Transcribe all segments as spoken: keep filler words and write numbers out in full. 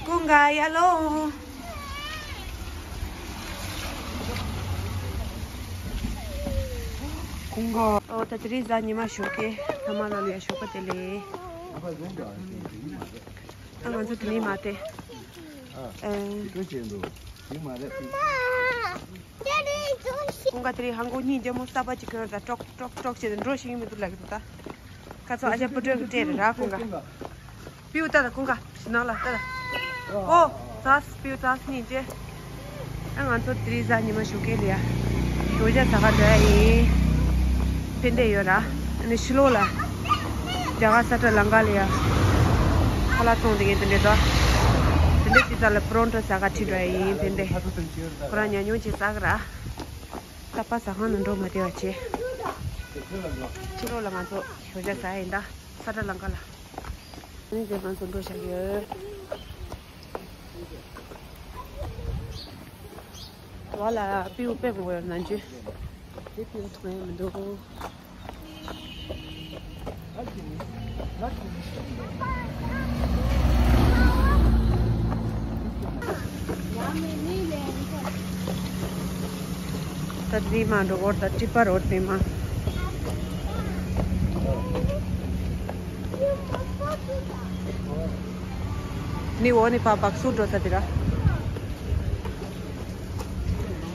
ཀུན་དགའ་ཡ་ལོ། ཀུན་དགའ། ཨོ་ད་དེ་རིང་གཟའ་ཉི་མ་ཞོགས་ཀས་ཐ་མ་ལ་ལུས་ཡ་ཞོགས་པ་དེ་ལས། ཨ་ང་ཚོ་དེ་ནས་མ་དེ། ཨ། ཨེ། ཀུན་དགའ་དེ་རིང་ཧང་གོ་གཉིས་རྒྱལ་མོ་གསར་པ་ཅིག་གྱོན་ད་ཀྲོག་ཀྲོག་ཀྲོག་བྱས་ཏེ་འགྲོ་ཤེས་ཀྱི་མི་འདུག་ལབ་ཀྱི་འདུག་ད། ཁ་ཚོ་ཨ་ཞ་པུ་ཏྲོའི་གི་སྤྲད་རེད་ར་ཀུན་དགའ། པིའུ་ལྟ་ད་ཀུན་དགའ་ཞིག་ནང་ལ་ལྟ་ད། ཨོ། ཙག་པིའུ་ཙག་གཉིས་བྱས། ཨ་ང་ཚོ་དེ་རིང་གཟའ་ཉི་མ་ཞོགས་ཀས་ལ་ཡ། ཞོགས་ཇ་ཟ་ག་འགྲོ་ཡ་ཡིན། ཕན་བདེ་ཡོད་ར། ཨ་ནི་ཕྱི་ལོགས་ལ། རྒྱ་གར་ས་ཁྲ་ལང་ཀ་ལ་ཡ། ཁ་ལག་བཙོང་དེ་ངས་དེ་འདྲས་དོ། དེ་འདྲས་ཅི་ཙག་ལ་པུ་རོན་ཊ་ཟ་ག་ཁྲིད་འགྲོ་ཡ་ཡིན་ཕན་བདེ། ཁོ་རང་ཉ་ཉུང་ཅིག་ཟ་གི་ར། ད་པ་ཟ་ཁང་ནང་འགྲོ་མ་བདེ་བ་བྱས། ཕྱི་ལོགས་ལ་ང་ཚོ་ཞོགས་ཇ་ཟ་ཡ་ཡིན་ད། ས་ཁྲ་ལང་ཀ་ལ། ཨ་ནི་དེ་ང་ཚོ་འགྲོ་བཞག་ཡོད། བ་ལ་པིའུ་དཔེ་མང་པོ་ཡོད་ན་འཇུ། དེ་པིའུ་མཐོང་ཡ་མི་འདུག་ད་དེ་མ་འགྲོ་བར་ད་ཀྲི་པ་རོ་དེ་མ། ནི་འོ་ནི་ཕ་བག་སུ་འགྲོ་ས་དེ་ར།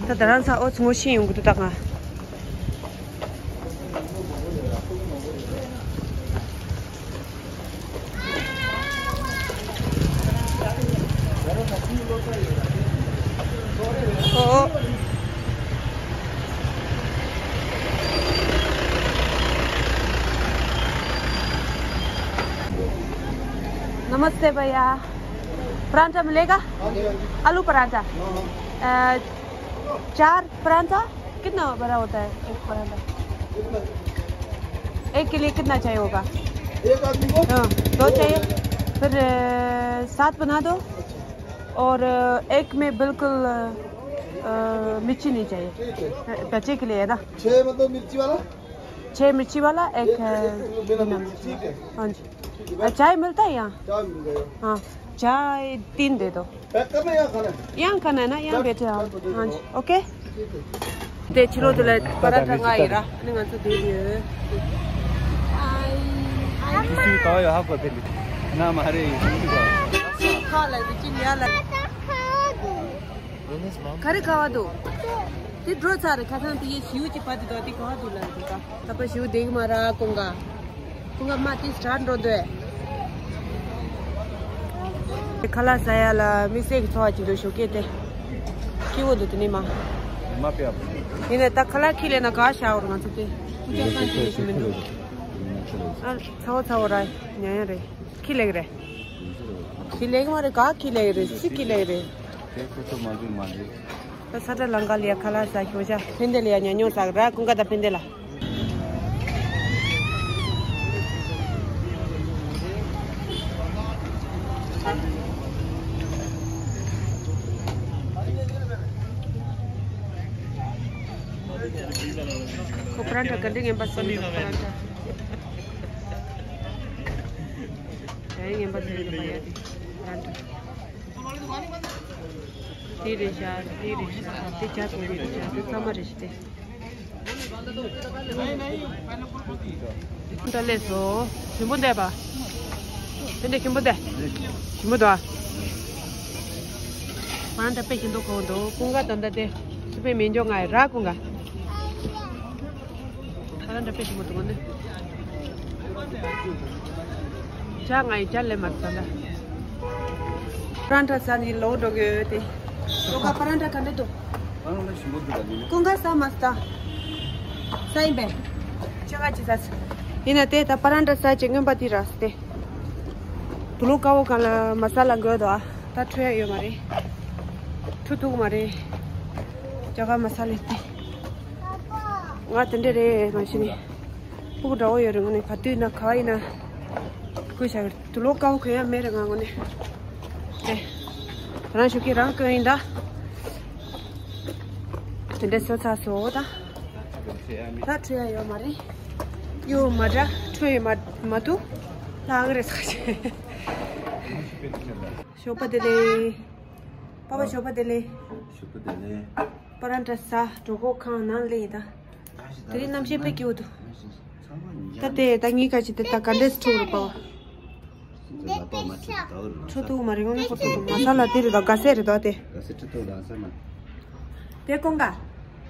ད་ད་རང་ཚ་ཨོ་ཚོ་ངོ་ཤེས་ཡོང་གི་འདུག་ད་ང་། ཨོ། नमस्ते भैया। परांठा मिलेगा? आलू परांठा। अ, चार परांठा। कितना बड़ा होता है एक परांठा? एक के लिए कितना चाहिए होगा? एक आदमी को? हाँ, दो चाहिए। फिर, अ, सात बना दो। और, अ, एक में बिल्कुल, अ, मिर्ची नहीं चाहिए। ठीक है। अ, बच्चे के लिए है ना? छह मतलब मिर्ची वाला? छह मिर्ची वाला, एक, एक, अ, एक, एक बिना बिना मिर्ची। ठीक है। हाँ जी। ठीक है, अ, चाय मिलता है यहाँ? चाय मिल जाएगा। हाँ, चाय तीन दे दो। पैक करना है, यहाँ खाना है? यहाँ खाना है ना, यहाँ बैठे हैं हम। हाँ जी, ओके। དེ་ཕྱི་ལོགས་དེ་ལ་པ་ར་ཐ་ང་ཡི་ར། ནི་ང་ཚོ་དེ་ཡོད། ཁ་ལ་དེ་ཅི་ཡ་ལ། ག་རེ་ག་བ་འདུག་དེ་འགྲོ་ཚར་རེད། ཁ་སང་དེ་ཡེ་ཞིའུ་ཅི་པ་དེ་དོ་དེ་ག་བ་འདུག་ལ་འདུག་ག་ད་པ་ཞིའུ་དེ་གི་མ་ར་ཀུན་དགའ། ཀུན་དགའ་མ་དེ་སྲ་འགྲོ་འདོད། ཁ་ལག་ཟ་ཡ་ལ་དམིགས་བསལ་གྱི་འཚོ་བ་ཅིག་འདུག་ཞོགས་ཀས་དེ། སྐྱིད་པོ་འདུག་དེ་ནི་མ། མ་པེ་ཨ། ཡིན་ནའི་ད་ཁ་ལག་ཁྱི་ལས་ན་ག་ཤ་འོར་ང་ཚོ་དེ། ཀུ་ཅག་ཁང་ཅི་ལས་ཤི་མི་འདུག་ཨ་ཚ་བོ་ཚ་བོ་ར་ཉན་ཡ་རེད། ཁྱི་ལེགས་རེད། ཁྱི་ལེགས་མ་རེད་ག་ཁྱི་ལེགས་རེད་སི་ཁྱི་ལེགས་རེད། དེ་ཁོ་ཚོ་མ་འཇུག་མ་འཇུག་ད་ས་ཁྲ་ལང་ཀ་ལ་ཡ་ཁ་ལག་ཟ་ཞོགས་ཇ་ཕན་བདེ་ལ་ཡ་ཉ་ཉོ་ཟ་གི་ར་ཀུན་དགའ་ད་ཕན་བདེ་ལ། ཁོ་པ་རན་ཊ་ག་འདྲ་ངན་པ་ཟ་ཡི་འདུག་པ་རན་ཊ། ཨེ་ངན་པ་ཟ་ཡི་འདུག་པ་ཡ་དེ་པ་རན་ཊ། དེ་རེད་ཤག་དེ་རེད་ཤག་དེ་ཇ་ཚོང་དེ་རེད་ཤག་དེ་ཚང་མ་རེད་ཤག་དེ། འདྲ་ལས་སོ། ཞིམ་པོ་འདས་པ། དེ་འདྲ་ཞིམ་པོ་འདས། ཞིམ་པོ་འདུག་ཨ། ང་འདྲ་དཔེ་ཞིམ་པོ་གོ་འདུག་ཀུན་དགའ་ད་ལྟ་དེ་སུ་པའི་མི་འཇོག་ང་ཡི་ར་ཀུན་དགའ། ང་འདྲ་དཔེ་ཞིམ་པོ་འདུག་གོ་ནི། ཇ་ང་ཡི་ཇ་ལེན་མ་ཐུབ་ད། པ་རན་ཊ་ཟ་ནི་ལོག་འགྲོ་གི་ཡོད་དེ། ལོག་ག་པ་རན་ཊ་ག་འདྲ་འདུག་ཀུན་དགའ་ཟ་མ་ཟ། ཟ་ཡིན་པས། ཆ་ག་ཅི་ཟ་ཟ། ཡིན་ན་དེ་ད་པ་རན་ཊ་ཟ་ཅིག་རྔོན་པ་དེ་ར་ཟ་དེ། དུ་ལོ་ཀ་བོ་གང་ལ་མ་ཟ་ལ་འགོས་དོ་ཨ། ད་འཕྲོད་ཡ་ཡོད་མ་རེད། འཕྲོད་ཐུབ་མ་རེད། ཇ་ག་མ་ཟ་ལེ་དེ། ང་དེ་འདྲ་རེད་མ་གཞི་ནས། སྤུ་གུ་འདྲ་བོ་ཡོད་རེད་ངོ་ནས་ག་དུས་ན་ག་ཡིན་ན། ཁོས་བྱ་གི་དུ་ལོ་ཀ་བོ་གོན་ཡ་མེད་རེད་ང་ངོ་ནས། ཨེ། ད་རང་ཞོགས་ཀས་རང་གོན་ཡིན་ད། དེ་འདྲ་བཟོ་ཚར་སོང་ད། ད་འཕྲོད་ཡ་ཡོད་མ་རེད། ཡོད་མ་འདྲ་འཕྲོད་ཡོད་མ་མ་འདུག་ལྷག་གི་རེད་ཚ་ཆེ། ཞོགས་པ་བདེ་ལེགས། པ་པ་ཞོགས་པ་བདེ་ལེགས། ཞོགས་པ་བདེ་ལེགས། པ་རང་འདྲ་ས་གྲོད་ཁོག་ཁེངས་ནང་སླེབས་ཡིན་ད། དེ་རིང་གནམ་གཤིས་དཔེ་སྐྱིད་པོ་འདུག་ད་དེ་ད་ངའི་ཁ་ཅིག་དེ་ད་ག་འདྲས་འཁྲུག་རེད་པ། འཁྲུག་འདུག་མ་རེད། ཡོང་ནས་ཁོ་ཐུག་འདུག་མ་ས་ལ་དེ་རེད་ད། ག་ཟེ་རེད་ད་དེ། དེ་ཀུན་དགའ།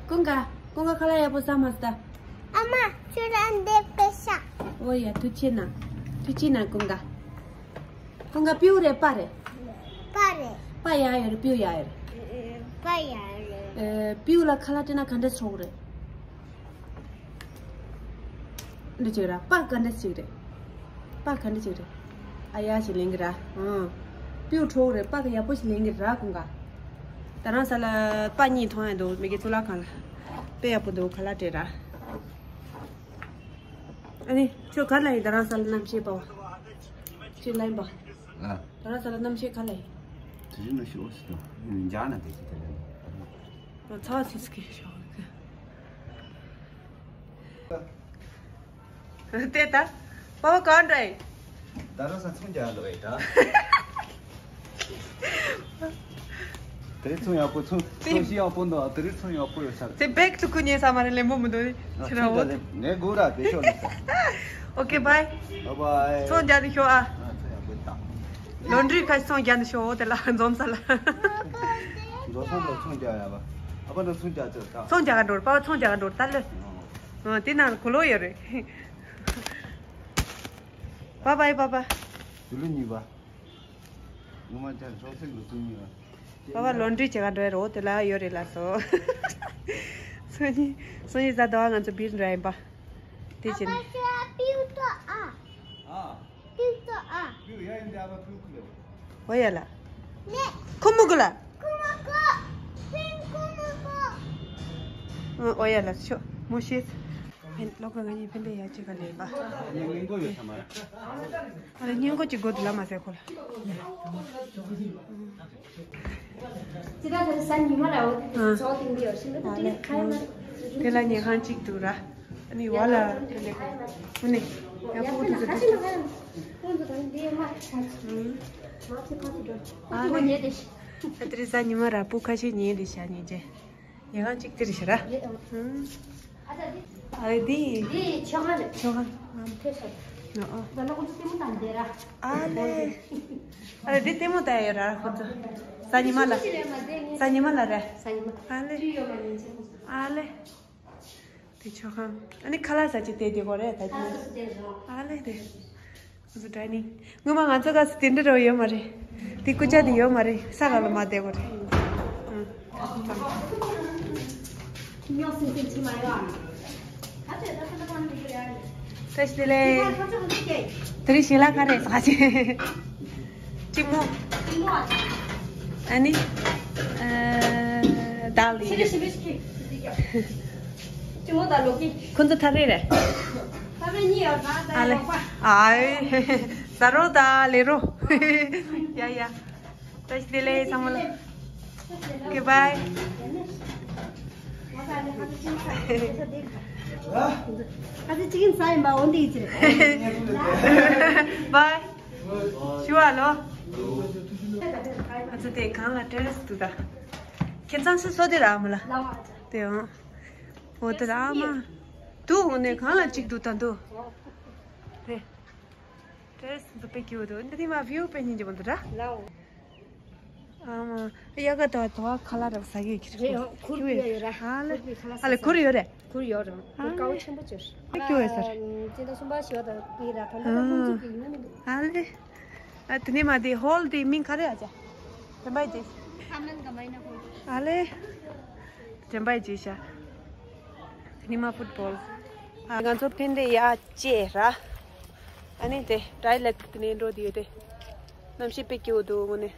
ཀུན་དགའ། ཀུན་དགའ་ཁ་ལག་ཡག་པོ་ཟ་མ་ཟ་ད། ཨ་མ། ཁྱོད་རང་འདི་སྐད་ཤ། ཨོ་ཡ། ཐུགས་རྗེ་གནང་། ཐུགས་རྗེ་གནང་། ཀུན་དགའ། ཀུན་དགའ་སྤྲེའུ་རེད་པ་རེད། པ་རེད། པ་ཡག་ཡོད་རེད། སྤྲེའུ་ཡག་ཡོད་རེད། པ་ཡག་རེད། ཨེ། སྤྲེའུ་ལ་ཁ་ལག་སྤྲད་ན་ག་འདྲ་ཆོག་རེད། འདི་ཅིག་ར། པ་ག་འདྲ་ཅིག་རེད། པ་ག་འདྲ་ཅིག་རེད། ཨ་ཡག་ཞིག་ལེན་གི་ར། ཨང་། སྤྲེའུ་ཁྲོ་བོ་རེད། པ་ག་ཡག་པོ་ཞིག་ལེན་གི་ར་ཀུན་དགའ། ད་རང་ས་ལ་པ་གཉིས་མཐོང་ཡ་འདུག་མི་གི་གཙུག་ལག་ཁང་ལ། དཔེ་ཡག་པོ་འདུག་ཁ་ལག་སྤྲད་ར། ཨ་ནི་ཁྱོད་ག་ལ་ཡིན། ད་རང་ས་ལ་གནམ་གཤིས་པ་བ། ཁྱོད་ལ་ཡིན་པ། ཨ། ད་རང་ས་ལ་གནམ་གཤིས་ག་ལ་ཡིན། དེ་རིང་ལ་ཤོག་སི་དང་འཇག་ན་དེ་ཅི་དེ་ལ་ཡིན། ཚ་སིས་ཀི་ཤོག་དེ་ད། པ་བ་གང་འདྲ་ཡིན། ད་རང་ས་ཚོང་རྒྱག་འགྲོ་ཡིན་ད། དེ་རིང་ཚོང་ཡག་པོ། ཚོང་། དེ། ཚོང་ཞིག་ཡག་པོ་འདུག་དེ་རིང་ཚོང་ཡག་པོ་ཡོད་ས་རེད། དེ་བེག་ཐུག་གུ་ཉེ་ས་མ་རེད། ལེན་པོ་མི་འདུག་ཁྱེད་རང་འོ། ངས་སྒུག་ར་དེ་ཤོག་ལེ་ས། ཨོ་ཀེ་བྷའི། བྷའི་བྷའི། ཚོང་རྒྱག་ནས་ཤོག་ཨ། ཨ། ཚོང་ཡག་པོ་ད། ལོན་ཌི་རི་ཁ་ཤས་ཚོང་རྒྱག་ནས་ཤོག་འོ་དེ་ལ་འཛོམས་ས་ལ། འཛོམས་ས་ལ་ཚོང་རྒྱག་ཡ་བ། ཨ་ཕ་ན་ཚོང་རྒྱག་ཚོད་ད། ཚོང་རྒྱག་ག་འགྲོ་ར། པ་བ་ཚོང་རྒྱག་ག་འགྲོ་ར་ད་ལོས། ཨོ། ཨོ། དེ་ནང་ལ་གོ་ལོ་ཡོད་རེད། བྷའི་བྷའི་པ་པ། དུ་ལུ་གཉིས་པ། ངོ་མ་ཅན་ཆོག་སེ་ལུ་གསུང་ཉིན་ལ། པ་པ་ལོན་ཌི་རི་བྱེད་ག་འགྲོ་ཡ་རོ་དེ་ལ་ཡོད་རེད་ལ་སོ། སང་ཉིན། སང་ཉིན་གཟའ་ཟླ་བ་ང་ཚོ་བིར་འགྲོ་ཡ་ཡིན་པ། དེ་བྱས་ནས། ཨ་ཕ་ཤ་པིའུ་ཏོ་ཨ། ཨ། པིའུ་ཏོ་ཨ། པིའུ་ཡ་ཡིན་དེ་ཨ་ཕ་པིའུ་ཁུ་ལེ། ཨོ་ཡ་ལ། ནེ། ཁོ་མོ་གུ་ལ། ཁོ་མོ་གུ། ཕིན་ཁོ་མོ་གུ། ཨོ་ཡ་ལ་ཤོ་མོ་ཤེས། ཕན་ལོ་ཁ་ང་གཉིས་ཕན་པའི་ཡ་གཅིག་ག་ལས་པ། ཉིན་མགོ་ཡོད་ས་མ་རེད། ཨ་ལེ་ཉིན་མགོ་གཅིག་དགོས་འདུག་ལ་མ་ཟེར་ཁོ་ལ། ཅི་ད་དེ་ས་ཉི་མ་ལ་འོ་དེ་ཚོ་ཏིང་དེ་ཡོད་ཤི་ན་དེ་ཁ་ཡ་མ་རེད། དེ་ལ་ཉལ་ཁང་གཅིག་འདུག་ར། ཨ་ནི་བ་ལ་དེ་ལས་ཁོ་ནི་ཡག་པོ་འདུག་ཟེར་དུས། ཁོང་ཚོ་ད་ནི་འདི་མ་ཆ་ཆ། ང་ཚོ་ཁ་ཚོ་འགྲོ། ཨ་ལེ་ཉལ་དེ་ཤི། ད་དེ་རིང་གཟའ་ཉི་མ་ར་སྤུ་ཁ་ཤས་ཉལ་དེ་ཤ་ཉལ་རྗེས། ཉལ་ཁང་གཅིག་དེ་རེད་ཤག་ར། ཨ་ལེ་འདི། འདི་མཆོད་ཁང་རེད། མཆོད་ཁང་། ཨ། ཐོས་ཤག་ཨ། ད་ལོ་ཁོ་ཚོ་ལྟད་མོ་ལྟ་འདི་ར། ཨ་ལེ། ཨ་ལེ་འདི་ལྟད་མོ་ལྟ་ཡོད་ར་ཁོ་ཚོ། གཟའ་ཉི་མ་ལ། གཟའ་ཉི་མ་ལ་རེད། གཟའ་ཉི་མ། ཨ་ལེ། ཨ་ལེ། དེ་མཆོད་ཁང་། ཨ་ནི་ཁ་ལག་ཟ་ཅིག་དེ་དེ་གོ་རེད་ད་ཅི། ཨ་ལེ་དེ། ང་ཚོ་ཌའི་ནིང་། སྔོན་མ་ང་ཚོ་ག་སི་དེ་འདྲ་རོ་ཡོད་མ་རེད། དེ་སྐུ་ཅག་དེ་ཡོད་མ་རེད། ས་ག་ལ་མ་བསྡད་གོ་རེད། ཨང་། ཉོག་སེམས་ཅན་ཅི་མ་ཡོང་། ད་ཞི་དེ་ལེ། དེ་རིང་ཞལ་ལག་ག་རེ་ཟ་ཅི། གཅིག་མོ། ཨ་ནི། ཨ། ད་ལི། ཁོ་ཚོ་ཐ་རེ་རེད། ཨ་ལེ། ཨ་ཨེ། ཟ་རོ་ད་ལེ་རོ། ཡ་ཡ། བཀྲ་ཤིས་བདེ་ལེགས་ཚང་མ་ལ། ཨོ་ཀེ་བྷའི། ཨ་ཙི་ཅི་གིན་ས་ཡིན་པ་འོན་ཏེ་ཡིན་ཅི། བྷའི། ཞུ་བ་ལོ། ཨ་ཙི་དེ་གང་ལ་ཏྲེ་རེ་སི་འདུག་ད། ཁྱེད་ཚང་སུ་སོ་དེ་ར་མ་ལ། དེ་འོང་། འོ་དེ་ར་མ། དུ་འོ་ནས་གང་ལ་གཅིག་འདུག་ད་འདུག་རེད། ཏྲེ་རེ་སི་འདུག་དཔེ་སྐྱིད་པོ་འདུག་འདི་ནི་མ་བིའུ་དཔེ་སྙིང་རྗེ་པོ་འདུག་ར། ཨ་མ། དབྱར་ཁ་དང་དུ་བ་ཁ་ལག་རག་ཟ་གི་ཁྱེར། རེད་ཡོང་ཁུར་ཡོད་ར། ཨ་ལེ། ཁུར་ཁ་ལག་ཨ་ལེ་ཁུར་ཡོད་རེད། ཁུར་ཡོད་རེད། ཨ་ཁུར་དཀར་པོ་ཆེན་པོ་ཅིག་ཨ་ཁྱོད་ཡོད་ས་རེད། སྤྱི་ཟླ་གསུམ་པ་བཞི་པ་དང་དེ་ར་ད་ལྟ་ལྷུང་འཛུགས་ཀྱི་ཡིན་ན་མི་འདུག་ཨ་ལེ། ཨ་དེ་ནས་མ་དེ་ཧོལ་དེ་མིང་ག་རེ་ཨ་ཅག་དྲན་པ་ཅི། ཨ་ལེ། དྲན་པ་ཅི་ཤ། དེ་ནས་མ་ཕུཊ་བོལ། ཨ་ང་ཚོ་ཕན་བདེ་ཡ་ཅེ་ར། ཨ་ནི་དེ་ཌའི་ལེག་དེ་ནས་འགྲོ་དེ་ཡོད་དེ། གནམ་གཤིས་དཔེ་སྐྱིད་པོ་འདུག་དངོས་གནས།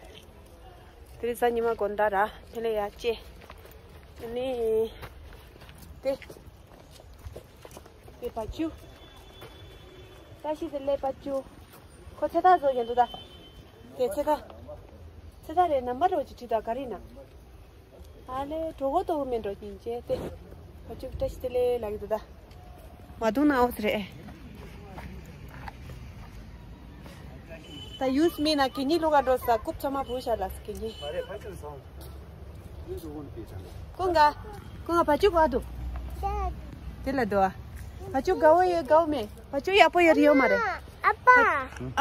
དེ་རིང་གཟའ་ཉི་མ་དགོང་དག་ར་ཕེ་ལེ་ཡ་ཅེ། ནི། དེ། དེ་བ་ཅུ། ད་ཤི་དེ་ལེ་བ་ཅུ། ཁོ་ཚེ་ཐག་བཟོ་བཞིན་འདུག་ད། དེ་ཚེ་ཐག་ཚེ་ཐག་རེད། ནམ་བར་རོ་ཅི་བྲིས་ད་ག་རེ་ན། ཨ་ལེ་གྲོད་ཁོག་ལྟོགས་མེད་འགྲོ་ཉིན་བྱས་ཏེ། བ་ཅུ་བཀྲ་ཤིས་བདེ་ལེགས་ལབ་ཀྱི་འདུག་ད། མ་འདུག་ན་འོ་ཟེར་རེད། ད་ཡུས་མིན་ན་གད་སྙིགས་བླུག་ག་འགྲོ་ས་རྐུབ་ཚང་མ་བུ་ཤ་ལ་ས་གད་སྙིགས། ཀུན་དགའ། ཀུན་དགའ་བ་ཕྱུགས་ག་འདུག་དེ་ལ་འདུག་ཨ། བ་ཕྱུགས་དགའ་བོ་ཡོད་དགའ་བོ་མེད། བ་ཕྱུགས་ཡག་པོ་ཡོད་རེད་ཡོད་མ་རེད། ཨ་ཕ།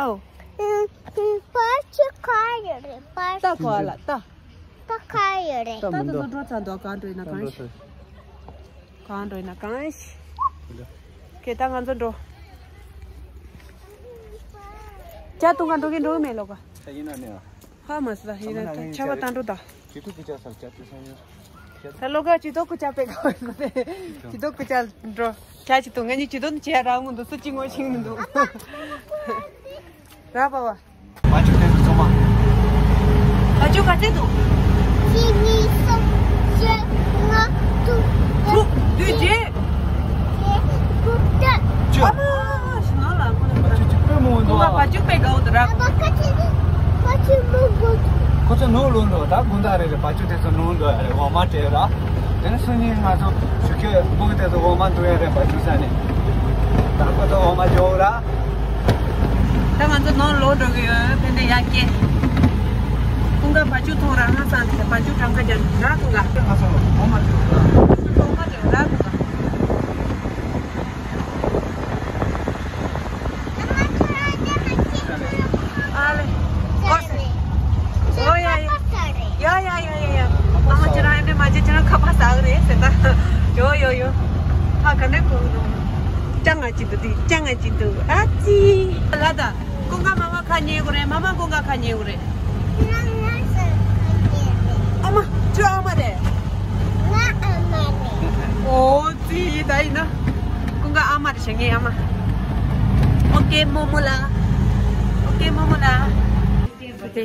ཨའོ། བ་ཕྱུགས་ག་ཡོད་རེད། བ་ལྟ་གོ་ཨ་ལ་ལྟ། ད་ག་ཡོད་རེད། ད་ད་ཚོ་འགྲོ་ཚར་འདུག་གང་འགྲོ་ཡིན་ན་གང་ཤེས། གང་འགྲོ་ཡིན་ན་གང་ཤེས། ཁྱེད་ད་ང་ཚོ་འགྲོ། ཇ་འཐུང་ག་འགྲོ་གིན་འགྲོ་གི་མེད་ལོ་ག་ད་ཡིན་ན་ནི་ཨ། ཧ་མ་སི་ད་ཡིན་ན་ད་ཆར་པ་ད་འགྲོ་ད། ཇུས་གཏོགས་སྐུ་ཕྱྭ་སར་ཇ་དུ་སང་ཡོད། ད་ལོ་ག་ཇུས་གཏོགས་སྐུ་ཕྱྭ་པའི་ག་བ་ཡིན་ན་ཇུས་གཏོགས་སྐུ་ཕྱྭ་འགྲོ། ཇ་ཅི་འཐུང་ང་གཉིས་ཇུས་གཏོགས་ནི་ཇ་རག་མི་འདུག་སུ་ཅི་ངོ་ཤེས་མི་འདུག་ར་པ་བ། བ་ཕྱུགས་དེ་ཚོ་ཚང་མ། བ་ཕྱུགས་ག་ཚད་འདུག་གཅིག་གཉིས་གསུམ་བཞི་ལྔ་དྲུག་དྲུག་བདུན་བརྒྱད། བརྒྱད་དགུ་བཅུ། ཨ་མ་ཞིག་ནང་ལ་ཁོ་ན་བ་ཕྱུགས་གཅིག་པོས་མོ་འདུག་ཁོ་བ་ཕྱུགས་པའི་དགའ་བོ་དུ་ར། བ་ཕྱུགས་མོ་འདུག་ཁོ་ཚོ་ནོར་ལོག་འགྲོ་ད་དགོང་དག་རེད་རེད། བ་ཕྱུགས་དེ་ཚོ་ནོར་འགྲོ་ཡ་རེད། འོ་མ་སྤྲད་ར། དེ་ནས་སང་ཉིན་ང་ཚོ་ཞུ་ཁྱོད་སྦུག་དེ་ཚོ་འོ་མ་འདུག་ཡ་རེད། བ་ཕྱུགས་ས་ནས་ད་ཁོ་ཚོ་འོ་མ་འཇོག་ར། ད་ང་ཚོ་ནང་ལོག་འགྲོ་གི་ཡོད། ཕན་བདེ་ཡག་གེ། ཁོང་ག་བ་ཕྱུགས་ཐོང་ར་ང་སང་དེ་བ་ཕྱུགས་གྲངས་ཀ་རྒྱབ་ར་ཁོང་ག་ང་སང་འོ་མ་འཇོག་ར། འོ་མ་འཇོག་ར་ཁོང་ག་ཨ་ལེ། ཨོ་སེ། ཨོ་ཡ་ཡ། ཡ་ཡ་ཡ་ཡ་ཡ། ཨ་མ་ཁྱེད་རང་ཨེ་འདྲ་མ་བྱེད། ཁྱེད་རང་ཁ་པར་ཟ་གི་རེད་ཟེར་ད། ཡོ་ཡོ་ཡོ། ཨ་ག་ནས་གོ་གི་འདུག་ཅང་ང་ཅི་འདུག་དེ་ཅང་ང་ཅི་འདུག་ཨ་ཙི། ལ་ད། ཀུན་དགའ་མ་མ་ཁ་ཉན་གི་རེད། མ་མ་ཀུན་དགའ་ཁ་ཉན་གི་རེད། ང་ང་ས་ཁ་ཉན་རེད། ཨ་མ་ཁྱོད་ཨ་མ་རེད། ང་ཨ་མ་རེད། ཨོ་ཙི་ད་ཡིན་ན། ཀུན་དགའ་ཨ་མ་རེད་བྱ་ངའི་ཨ་མ། ཨོ་ཀེ་མོ་མོ་ལ། ཨོ་ཀེ་མོ་མོ་ལ། ཀུན་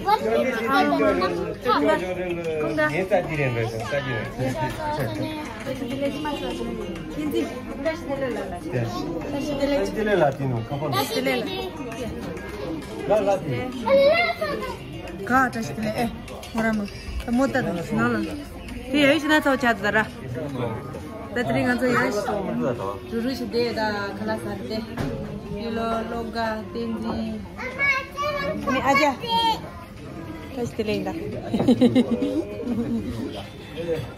དགའ། ལ་ལ་ཏི་ནོ་ཁ་པར། ལ་ལ་ཏི། ག་བཀྲ་ཤིས་བདེ་ལེགས། ཨེ། ངོ་ར་མོ། ད་མོ་ད་ད་ནང་ལ། དེ་ཡ་ཡི་ཤི་ན་ཚོ་ཆ་ད་ར། ད་དེ་རིང་ང་ཚོ་ཡ་ཤི། རུ་རུ་ཤི་བདེ་ད་ཁ་ལག་ཟ་བདེ། ཡི་ལོ་ལོ་ག་བསྟན་འཛིན། ནི་ཨ་ཅག་བཀྲ་ཤིས་བདེ་ལེགས་ད།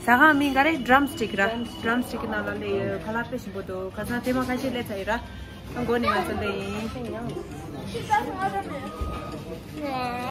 ཟ་ཁང་མིང་ག་རེ། ཌམ་སི་ཊིག་ར། ཌམ་སི་ཊིག་ནང་ལ་ལས་ཡོད། ཁ་ལག་དཔེ་ཞིམ་པོ་འདུག་ཁ་སང་ཐེངས་མ་ཁ་ཤས་ལས་ཚ་ཡི་ར། ཨ་མགོ་ནས་ང་ཚོ་ལས་ཡིན།